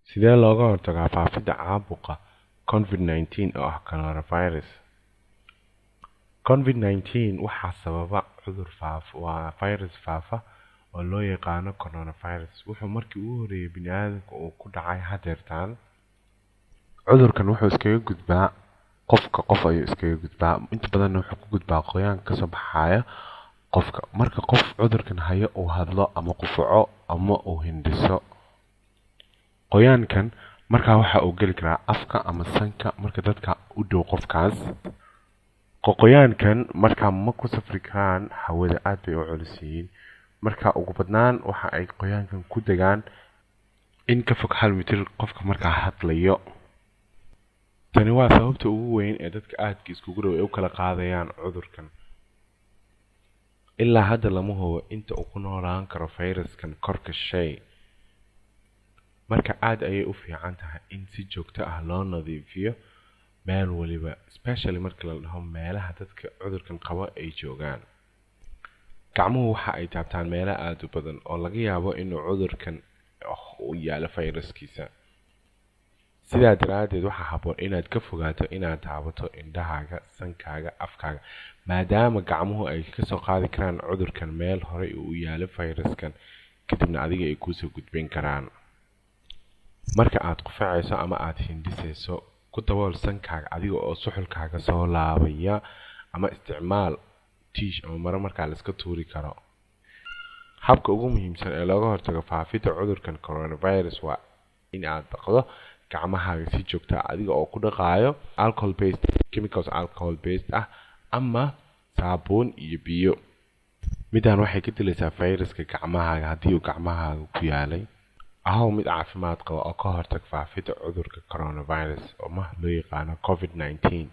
Sidee looga hortagaa faafidda caabuqa Covid-19 oo ah coronavirus? Covid-19 waxaa sababa cudur faafa, waa virus faafa oo loo yaqaano coronavirus. Wuxuu markii ugu horreeyay bini'aadamka uu ku dhacay hadeertaan. Cudurkan wuxuu iskaga gudbaa qofka qof ayuu iskaga gudbaa. Inta badanna wuxuu ku gudbaa qoyaan kasoo baxaya qofka. Marka qof cudurkan hayo uu hadlo ama qufaco ama uu hindhiso, qoyaankan markaa waxa uu geli karaa afka ama sanka marka dadka u dhow qofkaas. Qoyaankan markaa ma ku safri karaan hawada, aad bay u culus yihiin. Marka ugu badnaan waxa ay qoyaankan ku degaan in ka fog 1 mitir qofka markaa hadlayo. Tani waa sababta ugu weyn ee dadka aadka iskugu dhow ay u kala qaadayaan cudurkan. Ilaa hadda lama hubo inta uu ku noolaan karo fayraskan korka shay. Marka aad ayay u fiican tahay in si joogto ah loo nadiifiyo meel waliba, especially marka la dhaho meelaha dadka cudurkan qaba ay joogaan. Gacmuhu waxa ay taabtaan meelo aad u badan oo laga yaabo inuu cudurkan u yaalo fayraskiisa. Sidaa daraaddeed waxaa habboon inaad ka fogaato inaad taabato indhahaaga, sankaaga, afkaaga, maadaama gacmuhu ay kasoo qaadi karaan cudurkan meel horey uu yaalo fayraskan, kadibna adiga ay kuusoo gudbin karaan. Marka aad qufacayso ama aad hindhisayso, ku dabool sankaaga adiga oo suxulkaaga soo laabaya, ama isticmaal tiish ama maro markaa la iska tuuri karo. Habka ugu muhiimsan ee looga hortago faafidda cudurkan coronavirus waa in aad dhaqdo gacmahaaga si joogto ah adiga oo ku dhaqaayo alcohol based chemicals, alcohol based ah, ama saabuun iyo biyo. Midaan waxay ka dilaysaa fayraska gacmahaaga haddii uu gacmahaaga ku yaalay. Ahow mid caafimaad qaba oo ka hortag faafidda cudurka coronavirus oo ma loo yaqaano Covid-19.